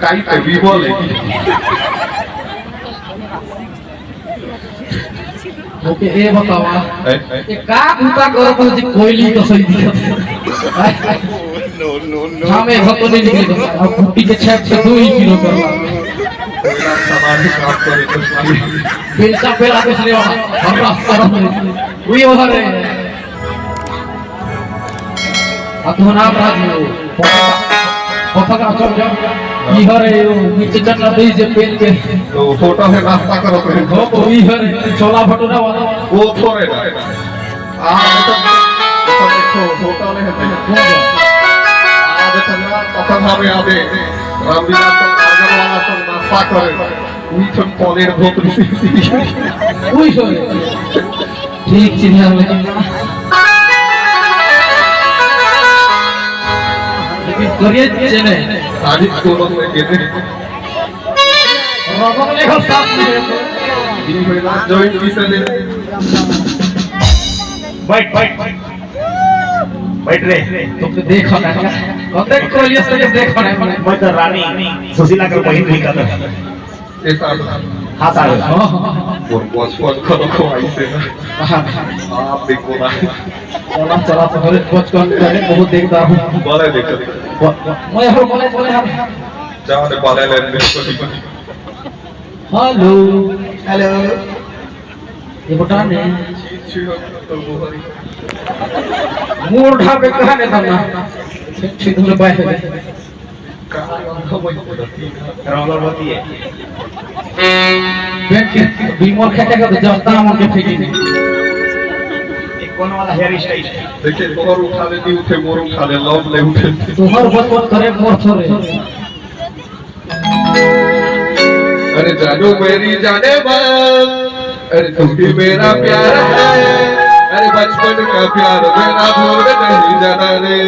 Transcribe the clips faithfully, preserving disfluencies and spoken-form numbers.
काई ते भी बोले। ओके, ए बतावा। ए? ए का बूता करत हो जी, कोयली तो सही दिखत है। हाँ, मैं घर तो नहीं निकले। अब कुट्टी के छेद से दो ही किलो कर। सामाजिक काम करे कुछ नहीं। बेलचा पेला कुछ नहीं होना। हम रास्ता नहीं। वही हो रहे हैं। आ तोहर नाम राज हो। पता का चल जा। ई हरे, ओ नीचे चढ़ना दे जे पेन के। तो फोटो है, रास्ता करो तो। हो, ओ ई हरे, छोला भटूरा वाला। वो थोड़े ना। आ, तो, तो देखो, फोटो नहीं है। आ, देखो ना, पता था मैं आधे। रामलीला तो आगन वाला सब नाश्ता करे। उही ठन पॉलेट भोत उही ठन। ठीक चिन्हा, लेकिन लेकिन करिए चेने। साजिद को बस के दे। रबर ले हो साथ में। दिन में ना जॉइन की से दे। बैठ, बैठ, बैठ। बैठ रे। तुम तो देखो ना। कते कोई ये सब देखो ना। मैं तो रानी सुशीला कर बहिन नहीं करता। ए साहब। हाँ साहब। मोर बचपन को तो खोआई से ना। हाँ। आप देखो ना। चला, चला, तो हरे बचपन करे बहुत देखता हूँ। बड़ा देखता। ब-, ब-, मैं हर बोले, बोले हम। जाने वाले ले, ले, ले। हेलो। हेलो। ये बता ने। छी, छी, तो वो हरी। मूड ढाबे कहाँ ने था ना? छी, छी, तुमने बाय। रौनक होती है। देख के बीमर खेते का तो जस्ता मन के फेंकी नहीं। एक कौन वाला हेयर स्टाइल है? देखिए, तोहर उठा ले, नहीं उठे, मोर उठा ले, लौट ले उठे। तोहर बचपन करे, मोर छोरे। अरे जानू मेरी जाने मन, अरे तू ही मेरा प्यार है, अरे बचपन का प्यार मेरा भूल नहीं जाना रे।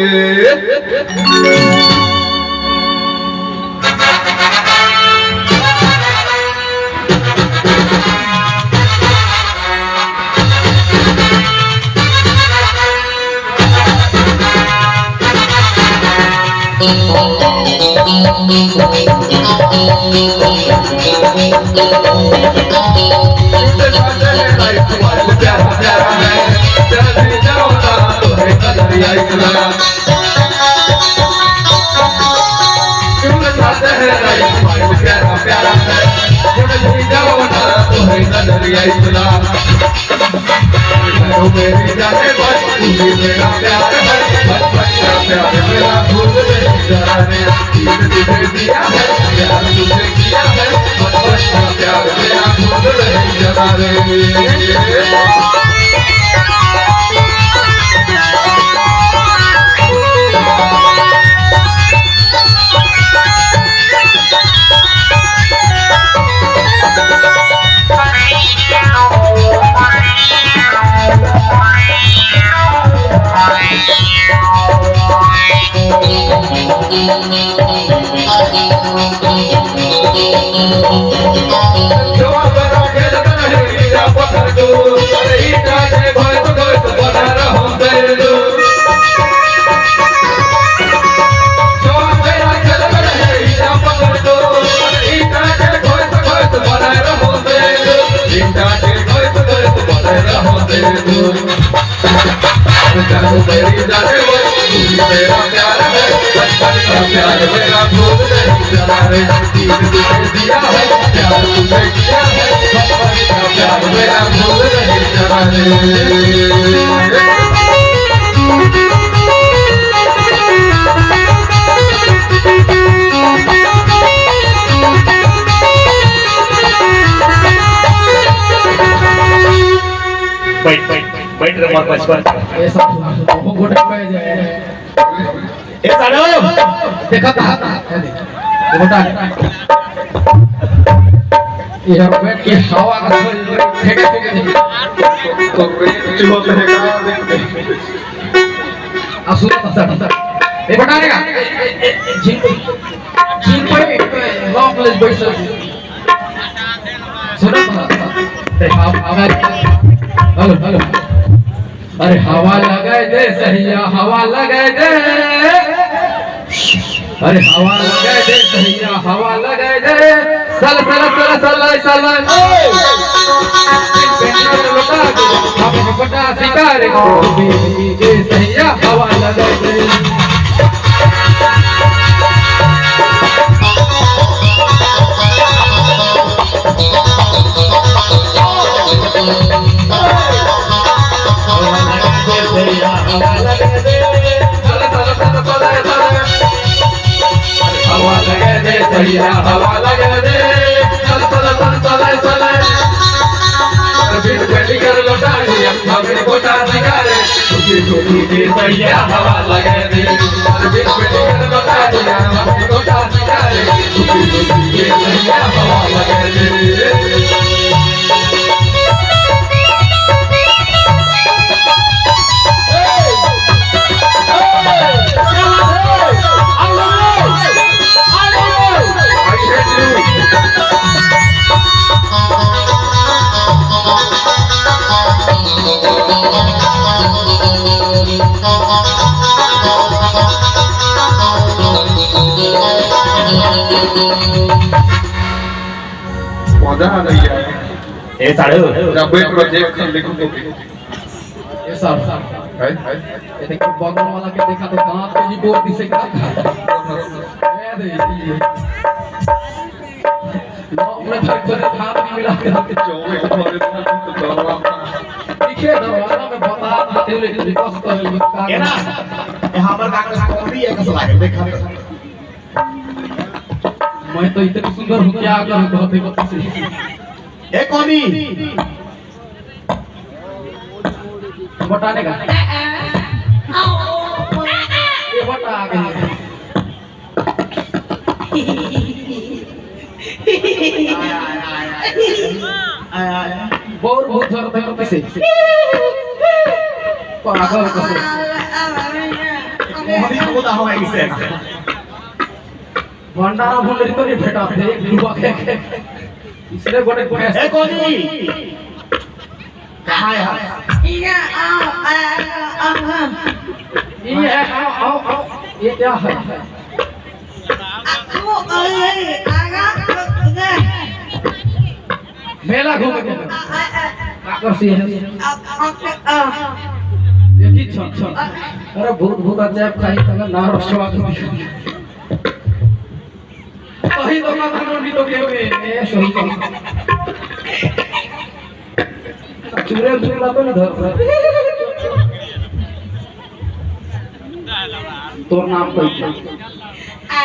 बैठ, बैठ, बैठ रे मोर बचपन। ऐसा बहुत गोटा पे जाए। ए सालो, देखा था, ये बता। ये हम बैठ के हवा का फेंक, फेंक, फेंक। तो रेंच होते हैं का? आ सुन, सर, सर। ये बता रे का? झील पे, झील पे, लॉन्ग लेज बैठ सर। सुनो, सर, सर। आप, आप, हेलो, हेलो। अरे हवा लगाए दे सहिया, हवा लगाए दे। अरे हवा लगाए दे सहिया, हवा लगाए दे। सल सल सल सल सल। हम बटा शिकार को भी दे सहिया, हवा लगाए दे। हवा लगे दे सैया, हवा लगे दे। बिन पेटी कर लोटा लिया, हमरे गोटा सिंगारे। टुकी टुकी के सैया हवा लगे दे। बिन पेटी कर लोटा लिया, हमरे गोटा सिंगारे। टुकी टुकी के सैया हवा लगे दे। मजा आ गई यार। ए साढ़ू। जब बैठ बजे खन लिखो कॉपी। ए साढ़ू। है? ये देखो बगल वाला के देखा तो दांत पे जी बोल दिसे का। ए दे, ये। अपने घर को हाथ नहीं मिला के। चौबीस घंटे तो दरवाजा। पीछे दरवाजा में बता देते ले, बस कर ले, का ये ना, ये हमर का कॉमेडी है, कस लागे, देखा। मैं तो इतनी सुंदर हूँ, क्या करूँ, बहुत ही बदतमीज। ए, कौनी? बटाने का? ये बटा आ गई। बहुत, बहुत जोर से किसे? पागल कसे। मोहनी को तो हवा इसे। भंडारा भंडारी तो नहीं भेटा थे, एक डुबा के। इसने गोटे को ए, कोनी? कहाँ है? इया, आओ, आओ, आओ, आओ। ये है, आओ, आओ, आओ। ये क्या है? आ, वो, अरे, आगा, उधर। मेला घूमे, घूमे। आ, आ, आ। काकर सी है? आ, आ, आ। ये की छन, छन। अरे, भूत, भूत आ जाए, खाई तंग नार स्वाद। सही तो ना, तुम भी तो केवे, ए, सही तो। चूरे, चूरे ला तो नहीं धर। तोर नाम कोई। आ।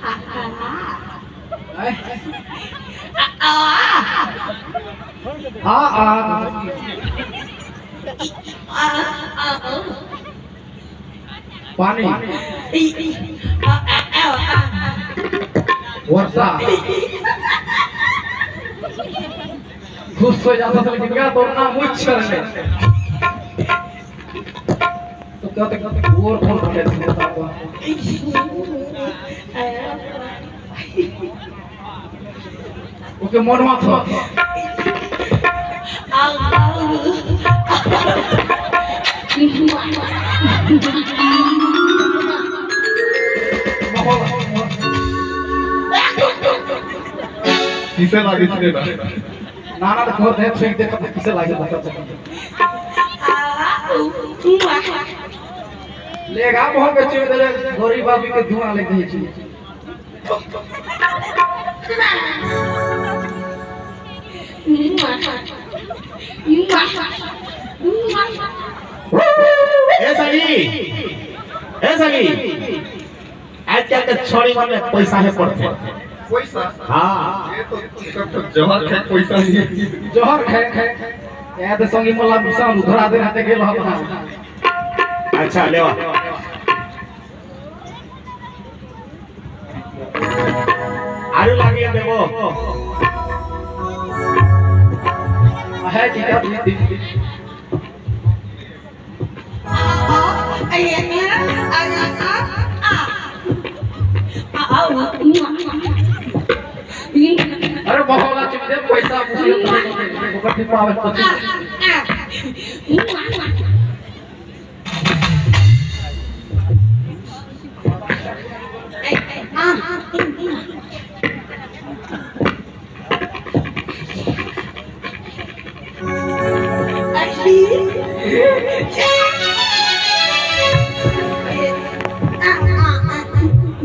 आ, आ, आ। आ, आ। आ, आ, आ। पानी। वर्षा। खुश हो जाता था, लेकिन का तोर नाम मुझ कर ले। तो क्या तक और कौन बने थे, बता दो। ओके, मोड़ मत हो। किसे लागे, किसे ना? ना, ना, तो बहुत है, ठीक देखा, किसे लागे, बता, बता। लेगा, बहुत अच्छे, गरीब आदमी के धुआं लग गई थी। ए सगी, ए सगी, आजकल के छोड़ी मन में पैसा है पड़ते। पैसा? हाँ। ये तो, ये तो जहर खाए पैसा नहीं है। जहर खाए, खाए, खाए। ये तो संगी मोला मिशन उधरा दे रहते के लो। अच्छा, लेवा। आलू लागिए देबो। है ठीक है, ठीक, ठीक। अरे, बहुत अच्छे से पैसा पूछ ले, ओकर फिर पावे तो।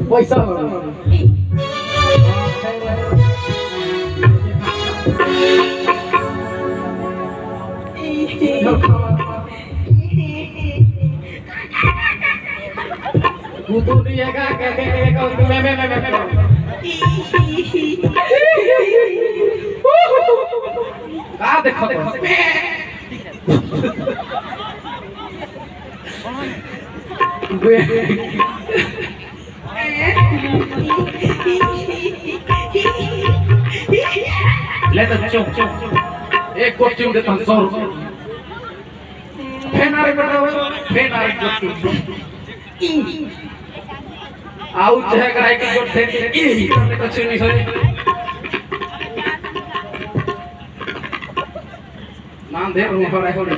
पैसा हो। तू तो नहीं है का? क्या, क्या, क्या, क्या, मैं, मैं, मैं, मैं, मैं। का देखो? बे। ले तो चुप, चुप। एक गोट चुम देता हूँ, सौ रुपये। फेन आ रे बेटा, फेन आ रे, चुप, चुप, चुप। आउ चाहे गाय की गोट फेन, ई, कुछ नहीं होए। नाम दे, वो बड़ा हो गया।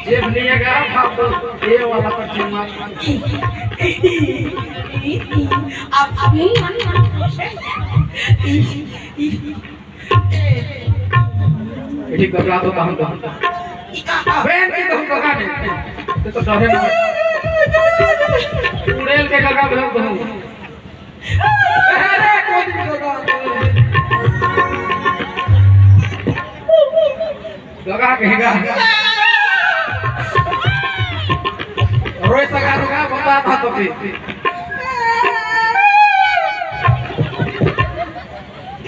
जेब नहीं है क्या? आप तो ये वाला पर चुम्मा। अब, अब, ये ठीक घबरा तो कहूँ तो। बहन की तो हम लगा नहीं। तो, तो डरे ना। उड़ेल के लगा बहन तो। अरे, कोई नहीं लगा। लगा कहेगा। रोए सका, रोगा, बता था तो फिर।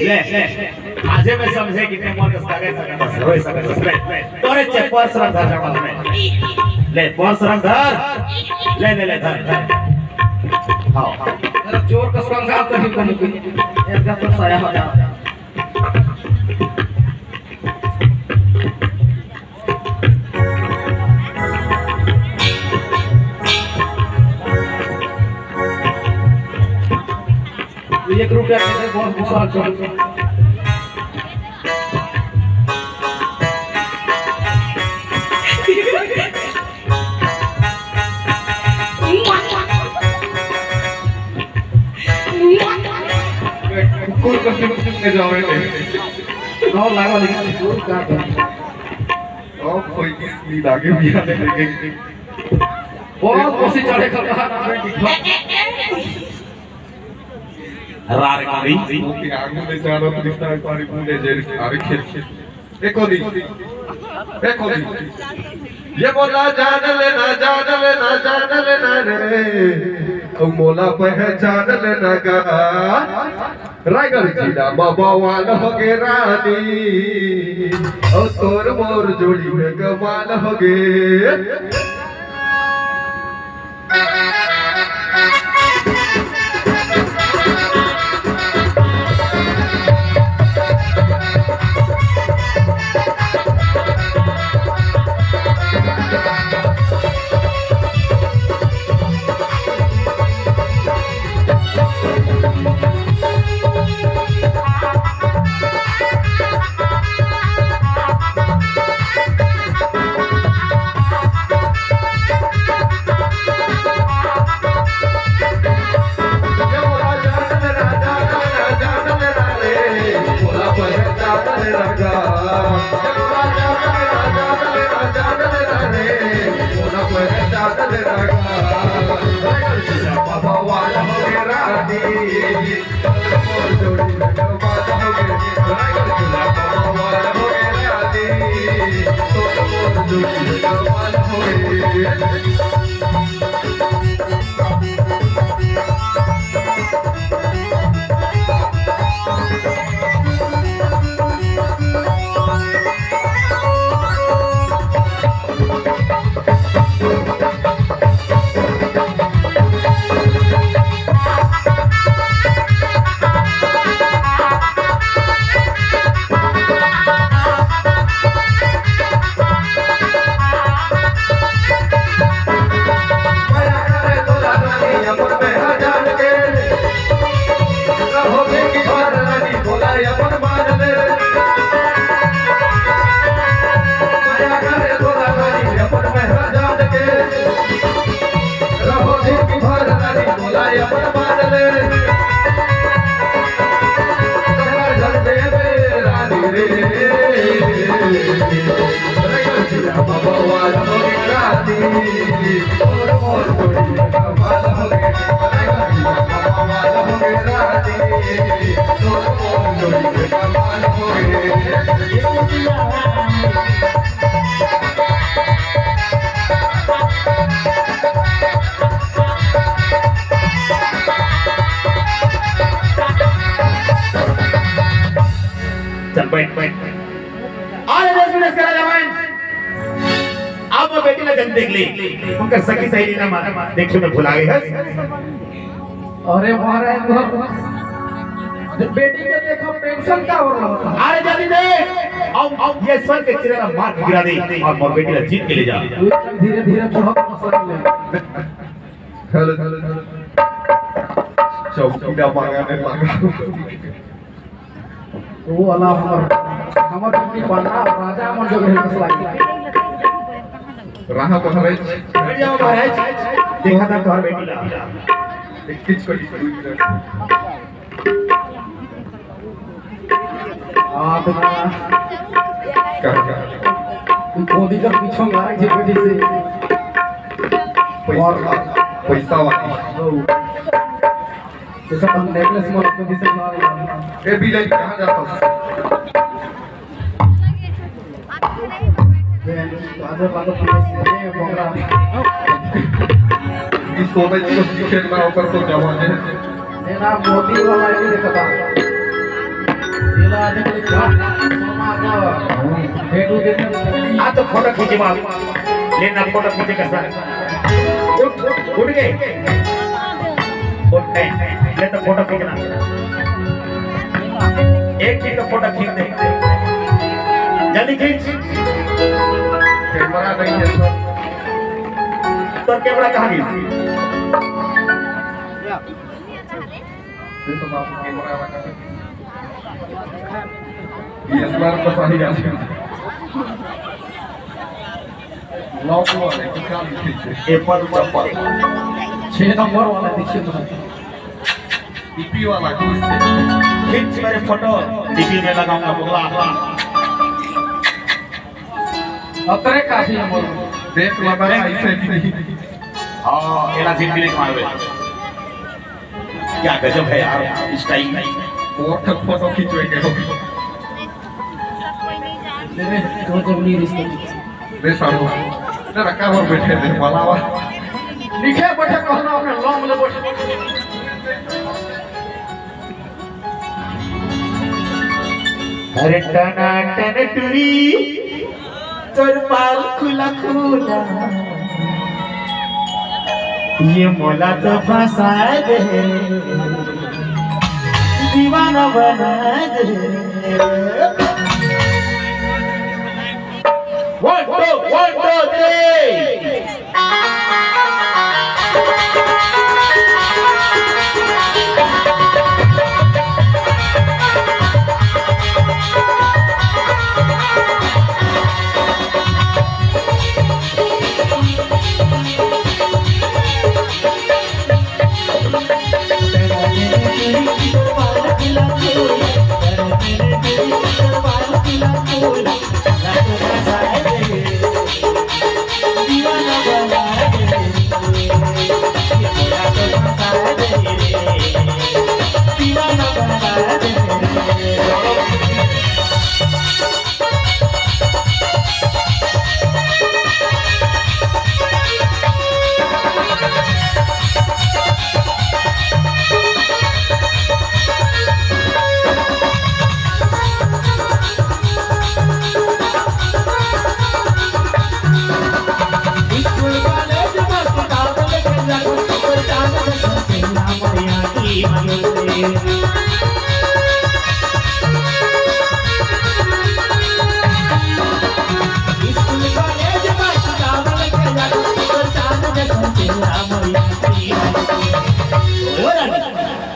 ले, ले। आजे मैं समझे कि ते मोर कस लगे सकत हस, रोए सकत हस। ले, ले। तोरे चे पर्स रख धर जमा में। ले, पर्स रख धर। ले, ले, ले, धर, धर। हाँ, हाँ। तेरा चोर कस कंगाल कहीं कहीं कहीं। एक जब तो साया हो जा। एक रुपया के दे, बहुत गुस्सा चढ़ गया। कुकुर को चुप चुप के जावे थे। नौ लाख वाली कुकुर का था। और कोई किस ली लागे भी आने लगे। बहुत कोशिश चढ़े खतरा। रार करी। ओके, आगू ले जा रहा, कृष्णा एक बारी बोले, जय सारे खेल खेल। देखो दी, देखो दी। ये बोला, "जान लेना, जान लेना, जान लेना रे, ओ मोला पहचान लेना गा।" रायगढ़ जिला म बवाल हो गे रानी, ओ तोर मोर जोड़ी में कमाल हो गे। चल बैठ, बैठ। अरे देश विदेश के राजा मन, अब वो बेटी ला जल्दी देख ले, उनकर सखी सहेली ना मार, देखे में भुला गई है। अरे महाराज, तो बेटी के देखो, टेंशन का हो रहा था? अरे जल्दी दे, अब, अब ये सर के चिरे ला मार के गिरा दे और मोर बेटी ला जीत के ले जा। धीरे धीरे बहुत मसला ले। Hello, hello, hello. चौकी का बागान है, बागान। वो वाला हमर, हमर चुकी पांडा राजा मन जो है मसला। रहा पहरे। बढ़िया महाराज। देखा था तोहर बेटी ला। इक्कीस को डिस्ट्रीब्यूट कर। हाँ, तो कहाँ, कहाँ? तू गोदी कर पीछे मारा जी बेटी से। पैसा, पैसा वाली। जैसे हम नेकलेस में अपने जैसे बना रहे हैं। ए, बिलाई, कहाँ जाता हूँ? ये राजा बाबा पुलिस ने बोला। ये सोना जी को सीखे ना होकर तो जवान है। ये ना मोदी वाला ये देखता। ये ला आदमी का सोना का। भेंट उठे। आ तो फोटो खींचे बाबू। लेना फोटो खींचे कैसा? उठ, उठ गए। उठ गए। ले तो फोटो खींचना। एक खींच तो फोटो खींच दे। जल्दी खींच। कैमरा नहीं है सर। तो कैमरा कहाँ गई? ये तो बाबू कैमरा वाला। ये स्मार्ट तो सही है। लॉक वाले की क्या लिखी है? एप्पल चप्पल। छह नंबर वाला देखिए तो। डीपी वाला की इससे। खींच मेरे फोटो, डीपी में लगाऊंगा बुगला। अतरे काफी है बोलो। देख लगा ऐसे भी। हाँ, एला झिटमिट मारबे। क्या गजब है यार, स्टाइल। मोर फोटो खींचवे के हो। देवे, तो जब नहीं रिश्ते। रे साहब, तेरा का हो बैठे रे, बलावा। लिखे बैठे कहना अपने लॉन्ग ले बैठे। अरे टना टन टुरी, तोर बाल खुला खुला, ये मोला तो फंसा दे, दीवाना बना दे। One, two, one, two, three.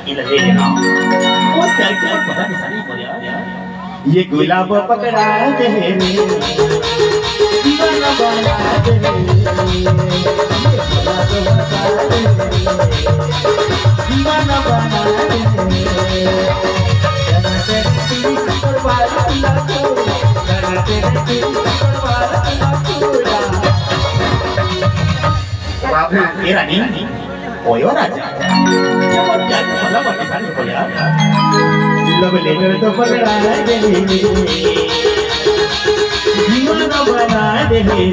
इला ले लेना। वो क्या, क्या पता नहीं सारी मजा। ये गुलाब पकड़ा दे, दीवाना बना दे, ये गुलाब पकड़ा दे, दीवाना बना दे। राधे। ए रानी, ओयो राजा, ये बात क्या, मतलब, पाकिस्तानी हो यार। Love letter तो पकड़ा गई। बना दे रे।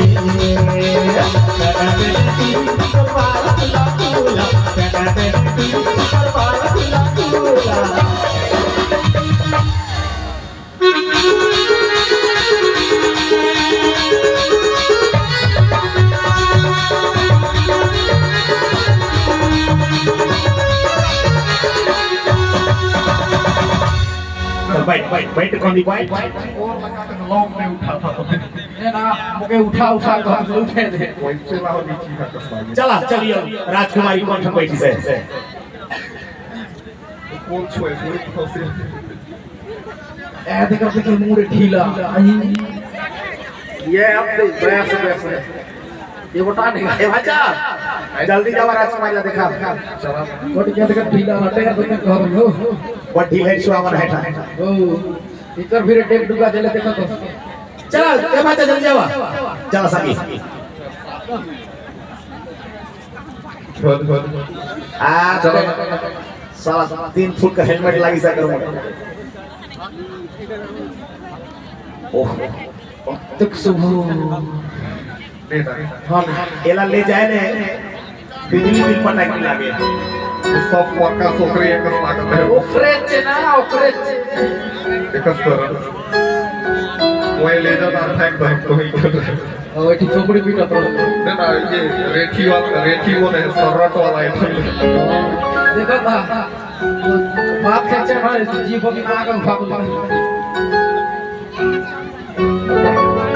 बैठ, बैठ, बैठ, कौन दी, बैठ। और लगा के लॉन्ग में उठा था तो। ये ना, मुझे उठा, उठा, उठा, उठे दे। वैसे ना हो, नीचे का कसम। चला, चलिए, राजकुमारी कौन ठन बैठी से? कौन छुए, कोई तो से। ऐ देखा, देखा, मुंह रे ढीला। आई। ये अब तो बस, बस, बस। ये बता नहीं। ए भाई साहब, जल्दी जावा, राजकुमारी ला देखा। चला। बट क्या देखा, ढीला रहते हैं, तो क्या कर रहे हो? बट ढीला ही सुहावन है था। ओ, इधर फिर टेक डुबा चले देखा तो। चला, ए भाई साहब, जल्दी जावा। चला, साथी। छोड़, छोड़। आ, चलो। साला तीन फुट का हेलमेट लागी सा करो। ओह, तक सुबह। ले ना। हाँ, ले। एला ले जाए ने, बिजली बिल पटाई के लागे। ये सब पक्का सोकरे एक लागत है। ओकरे चे ना, ओकरे चे। एक स्तर। वही ले जा ना, फेंक दो, तो ही कर रहे। ओ, एक ठो चोपड़ी पीटा पड़ा। नहीं ना, ये रेठी वाला, रेठी वो नहीं, सर्रट वाला है। देखो था, बात खेचे भाई, जीभ में आग उठा दो।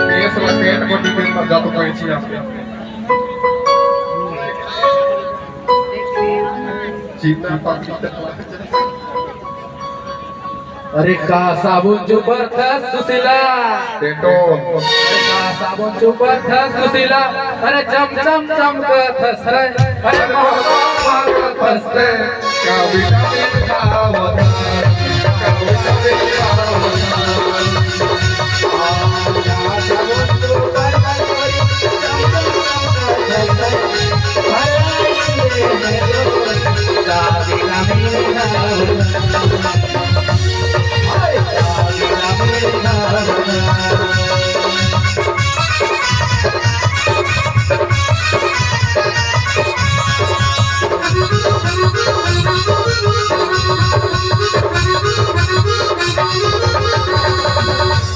केस ला पेट को टिकट पर जा तो कोई चीज आपके। चीज ना पास। अरे का साबुन जबरदस्त सुशीला। डेटॉल। अरे का साबुन जबरदस्त सुशीला। अरे चम चम चमकत हस रे। अरे मोहब्बत मांगत हस रे। का विटामिन खावत। का विटामिन खावत। आ, का साबुन जबरदस्त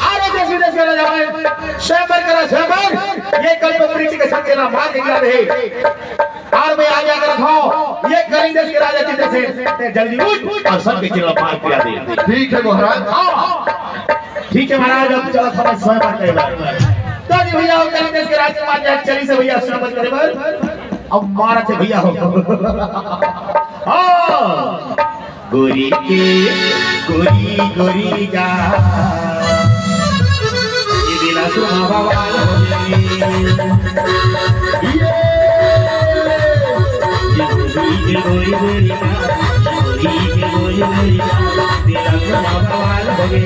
अरे देश विदेश के राजा भाई, स्वयंवर करा स्वयंवर, ये कल्प वृक्ष के संग के नाम मार के गिरा रहे। और मैं आज्ञा करत हूँ, ये कलिंग देश के राजा चित्रसेन, ते जल्दी उठ और सबके चिल्ला पार किया दे। ठीक है महाराज। हाँ। ठीक है महाराज, अब चला था मैं स्वयंवर के बारे में। तो जी भैया, हम कलिंग देश के राजकुमार जी चली से भैया स्वयंवर करे बर। अब मारा थे भैया हो। हाँ। गोरी के, गोरी, गोरी गा। ये दिला सुहावा वाला हो गई। ये। ये गोरी के, गोरी, गोरी गा। ये गोरी के, गोरी, गोरी गा। दिला सुहावा वाला हो गई।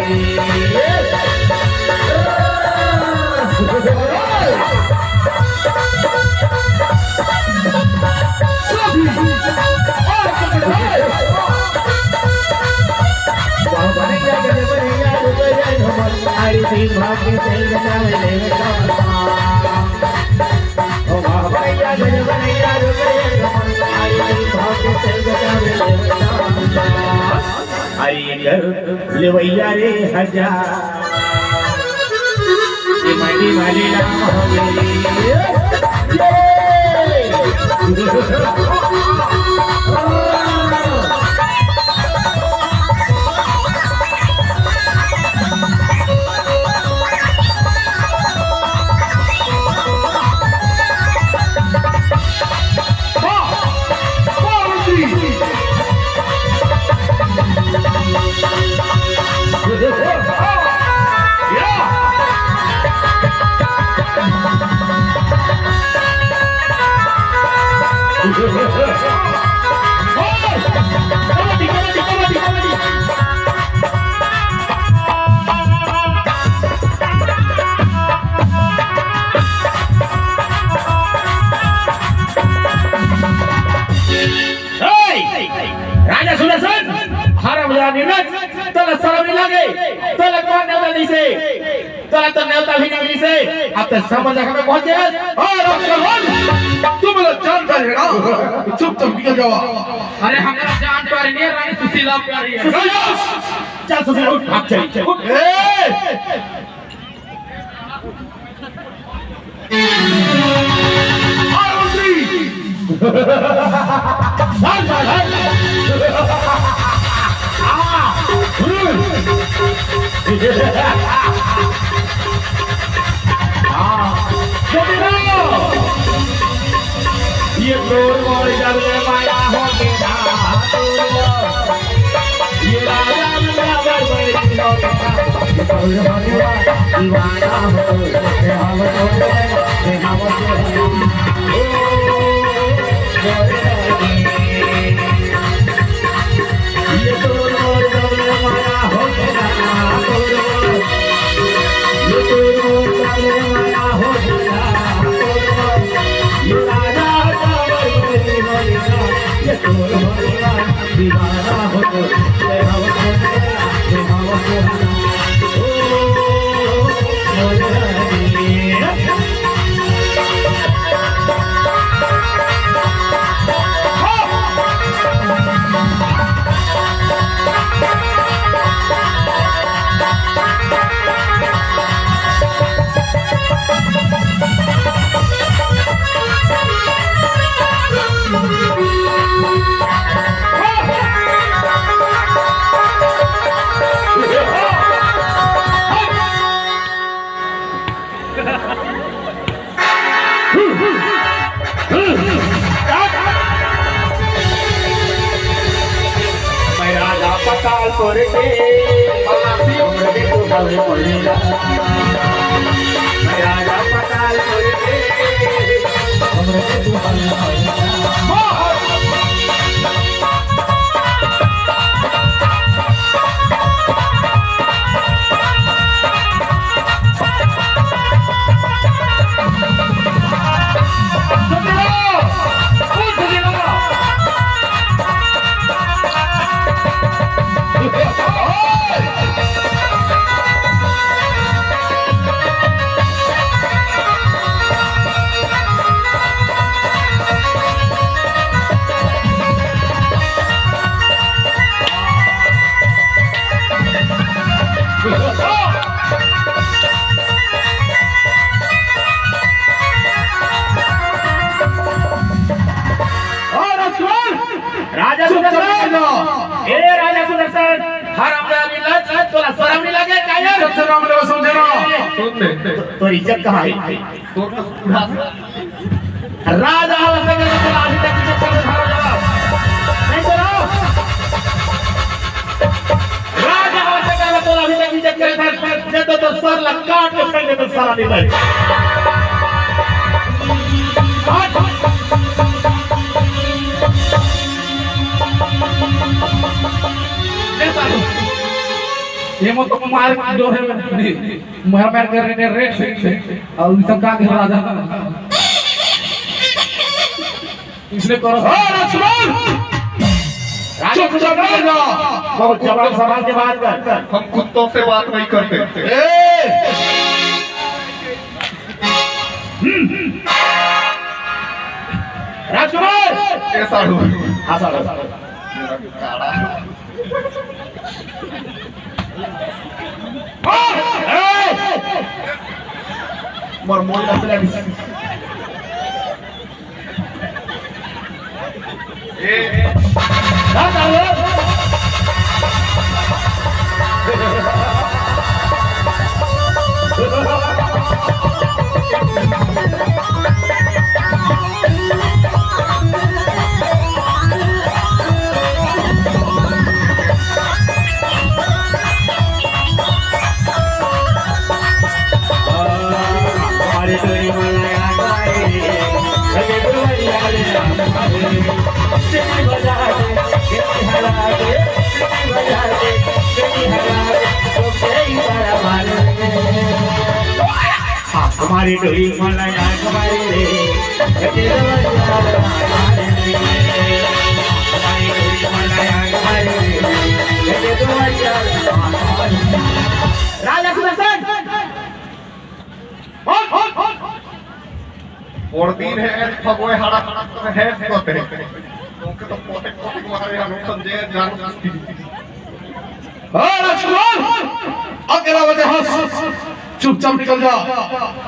अरे कर लेवैया रे हजार, ये माटी माली राम हो गई। ए! राजा सुदर्शन, हरामजादा निर्लज, तोला शरम नहीं लागे, तोला कौन नेवता दिसे? तोला तो नेवता भी नहीं मिली से, अब तो समझ जगह में पहुंच गए। और अब चल, तुम लोग जानकारी है ना, चुप चुप निकल जाओ। अरे, हमरा जानकारी नहीं है, रानी सुशीला प्यारी है। सुशीला! चल सुशीला, उठ, भाग, चल, चल, उठ। ए! और मंत्री! हट, हट, हट। आ! आ! ये तोर मोर जब ले माया हो के ना, तोर मोर। ये राजा नंदा गड़बड़ी हो गया। ये तोर मोर दीवाना हो, ये हम तोर, ये हम तोर। ओ, ये तोर मोर जब ले माया हो के ना, तोर मोर। ये तोर मोर जब ले माया हो के ना, तोर मोर। ये राजा नंदा गड़बड़ी हो गया। ये तोर मोर दीवाना हो तो, ले आओ तो, ले आओ तो, ओ, ओ, ओ, ओ। मैं राजा पताल तोरे के, उम्र के तू बल पड़ेगा। मैं राजा पताल तोरे के, उम्र के तू बल पड़ेगा। राजा सुदर्शन! ए राजा सुदर्शन, हरामजादा लज, तोला शरम नहीं लगे का यार? जब से नाम लेवा समझे ना। सुन ले। तो, तो इज्जत कहाँ है? राजा हवस के तोला अभी तक इज्जत करत हस। नहीं तो ना। राजा हवस के तोला अभी तक इज्जत करत हस। नहीं तो, तो सर ला काट के फेंक देते साला निकल। हट। ये मत मार जो है। मर मर कर रहे रेट से, से। और इन सब का के राजा। इसलिए करो। ओ, लक्ष्मण! चुपचाप बैठ जाओ। बहुत जबरन संभाल के बात कर। हम कुत्तों से बात नहीं करते। ए! राजकुमार! ए, साढ़ू। हाँ, साढ़ू। काड़ा। मोर मोल का plan। हमारे डोली मला याद मारे रे। राजा सुदर्शन, और दिन है, फगोए हड़ा है, तो ते। ओके तो पोटे पोटे मारे हम संजय जान। हाँ, राजकुमार, अकेला बजे हंस, चुपचाप निकल जा।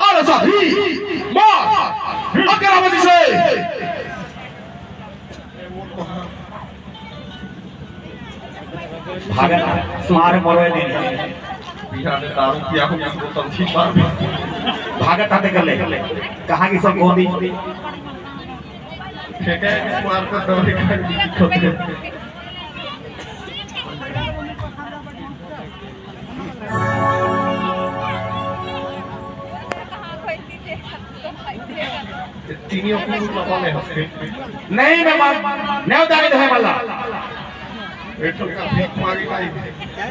अरे साथी, मार, अकेला बजे से। भागत मार मरोए दिन। बिहार में दारू पिया हो, या बोतल छीन मार। भागत आते कर ले। कहाँ की सब गोंदी? फेंके मार कर दौड़े खाए। चीनियों को लगा ले हंसते। नहीं, मैं मार, नहीं उतारी तो है वाला। ये तो का भीख मांगी भाई।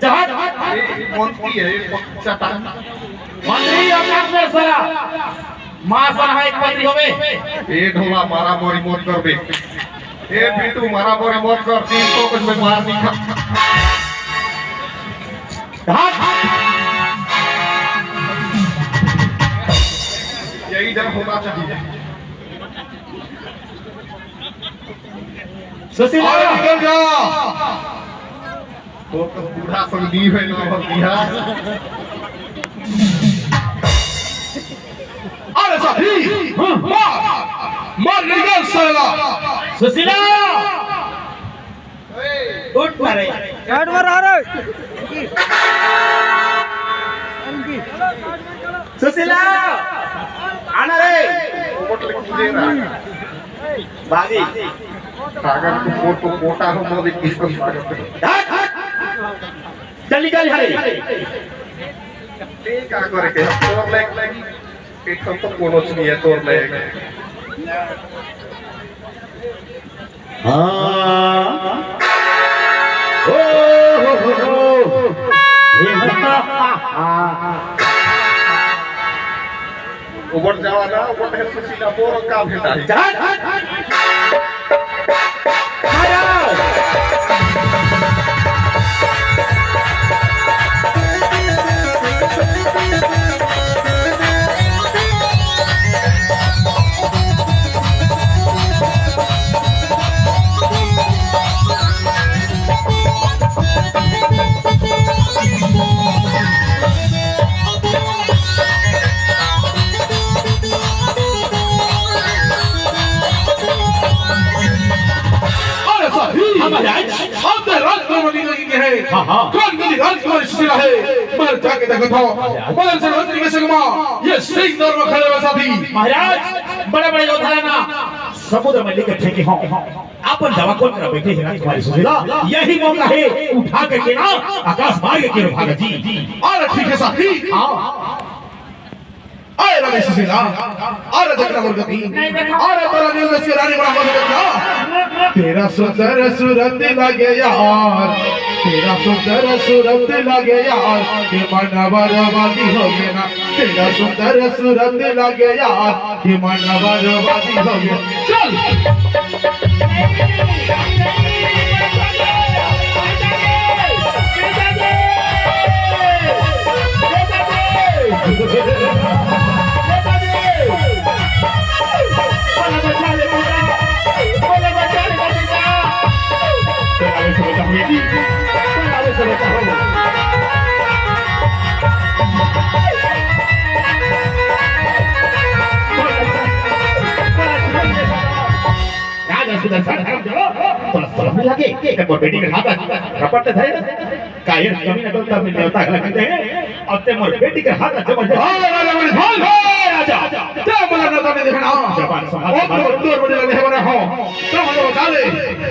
जहाज। ये कौन की है? ये बच्चा था। मंत्री और डॉक्टर साला। माँ साला एक मंत्री होवे। ये ढोला मारा मोरी मौत कर दे। ए बिट्टू, मारा बोरे मौत कर, तीन सौ कुछ में मार नहीं खा। हाँ। यही जब होना चाहिए। सुशीला। अरे निकल जा। वो तो बूढ़ा संग दी है ना, हो गया। अरे साथी, मार, मार निकल साला। सुशीला, उठ मारे। काट मार, अरे। सुशीला, आना रे। भागी। कागज को फोटो, फोटा हो, मोदी किसको हट, हट। चल निकल, हरे। ठीक है, करे के, तोर ले, एक हम तो कोनो चीज है, तोर ले। हाँ। ओ हो हो हो। ये हाँ। ऊपर जावा ना, ऊपर है सुशीला, बोरो का भेटा है। जा, जा, जा। अरे साथी, हाँ महाराज। अब तो राजकुमारी लगी है। हाँ, हाँ। कौन मेरी राजकुमारी सुशीला है? मैं जाके देखता हूँ। महाराज। बदन से मंत्री के संग मा, ये सिंह दरबार में खड़े हुए साथी। महाराज, बड़े बड़े योद्धा ना समुद्र में लेकर फेंके हों। अपन दवा कौन कर बैठे हैं राजकुमारी सुशीला? यही मौका है, उठा करके ना आकाश मार्ग के भागा जी। अरे ठीक है साथी। हाँ। अरे रानी सुशीला, अरे देखना मुर्गती, अरे तोरा नील देश के रानी बड़ा मजा देखना। तेरा सुंदर सूरत लगे यार, तेरा सुंदर सूरत लगे यार, ये मन बर्बादी हो गया ना। तेरा सुंदर सूरत लगे यार, ये मन बर्बादी हो गया। चल। राजा सुदर्शन, धर्म जरो, तोला शरम नहीं लगे? एक मोर बेटी के हाथ रपट धरे ना। का ये कमी न करता, अपने देवता का लगते हैं। अब ते मोर बेटी के हाथ जबरदस्त। हाँ, राजा, राजा, हाँ, हाँ, राजा। ते मोला न करने देखना। जबान संभाल, और संभाल। तो तोर बजे लगे बना हो। तो हम लोग बता ले।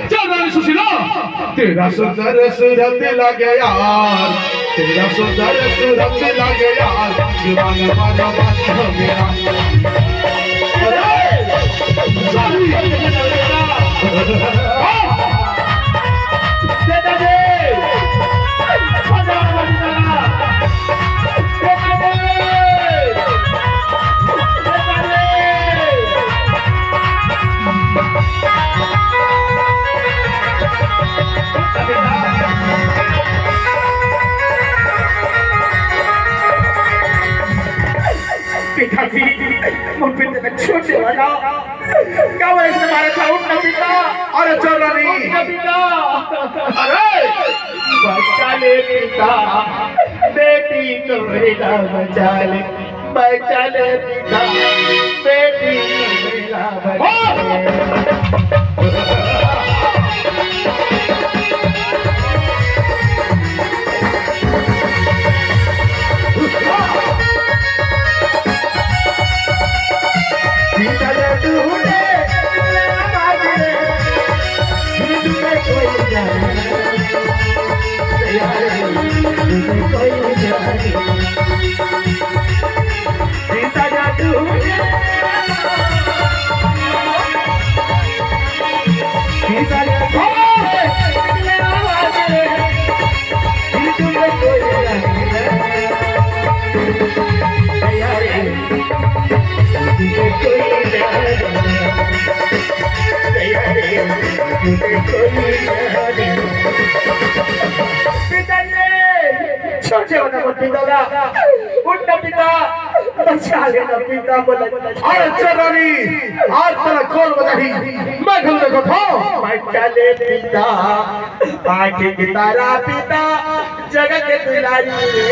चल रानी सुशीला, तेरा सुंदर सूरत लगे यार, तेरा सुंदर सूरत लगे यार, दीवाना वाला बात हो गया। अरे, sorry। मोर बेटा ला छोड़ देवा ना। काबर अइसे मारथस? उठ ना पिता। अरे चल रानी। उठ ना पिता। अरे। बचा ले पिता, बेटी तोरे ला बचा ले। बचा ले पिता, बेटी तोरे ला बचा ले। छोटे होना मत पिता ला। उठ ना पिता। बचा लेना पिता बोला। अरे चल रानी, आज तेला कोन बचाही? मैं घलो देखत हंव। बचा ले पिता, आँखी के तारा पिता, जग के दुलारी रे।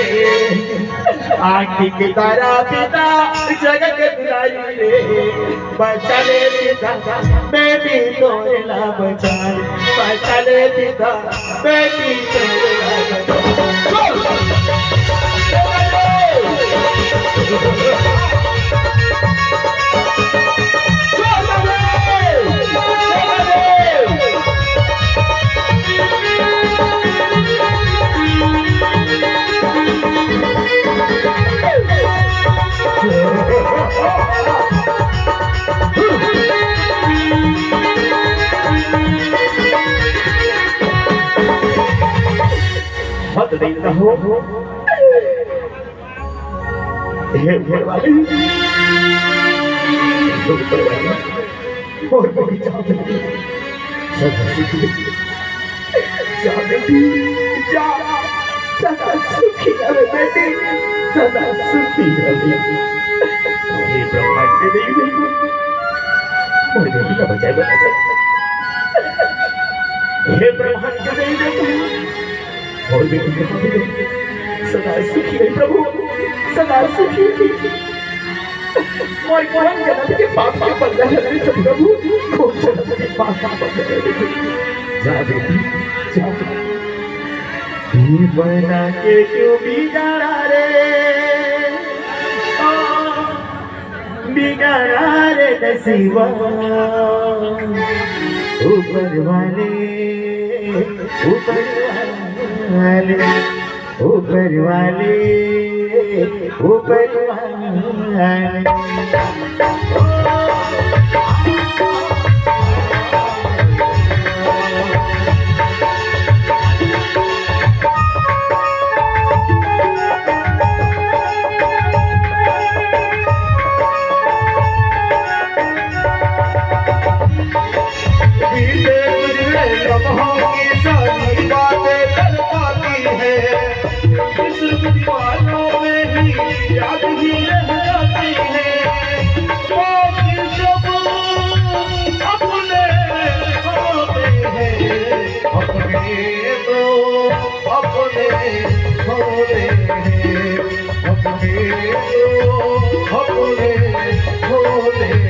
आँखी के तारा पिता, जग के दुलारी रे। बचा ले पिता, बेटी तोरे ला बचा ले। बचा ले पिता, बेटी तोरे ला बचा ले। मत देना हो। हे ऊपर वाले, हे ऊपर वाले, मोर बेटी जा बेटी, सदा सुखी, जा बेटी, जा, सदा सुखी रहे बेटी, सदा सुखी रहे। हे ब्रह्मांड के देवी देवता, मोर बेटी ला बचाए बचा। हे ब्रह्मांड के देवी देवता, मोर बेटी के सदा सुखी रहे प्रभु, सदा सुखी। मोर कोन जनम के पाप के बदला ले रहे प्रभु, कोन जनम के पाप के बदला ले रहे। जा बेटी, जा। ये बना के क्यों बिगाड़ा रे? बिगाड़ा रे नसीबा, ऊपर वाले, ऊपर वाले, ऊपर वाले, ऊपर वाले। बीते गुजरे लम्हों की सारी बातें तड़पाती है। इश्क दीवानों में भी याद ही रह जाती है। बाकी सब अपने होते हैं, अपने तो अपने होते हैं, अपने तो अपने होते हैं।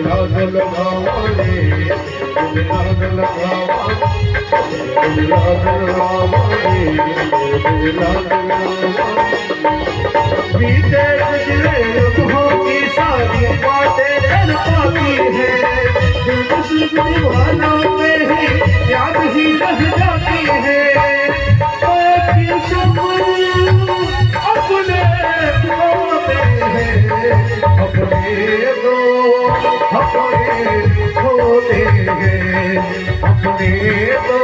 लाज लगावा रे, लाज लगावा, लाज लगावा रे, लाज लगावा। बीते गुजरे लम्हों की सारी बातें तड़पाती है। दिल इश्क दीवानों में ही याद ही रह जाती है। बाकी सब अपने होते हैं, अपने तो अपने होते हैं, अपने तो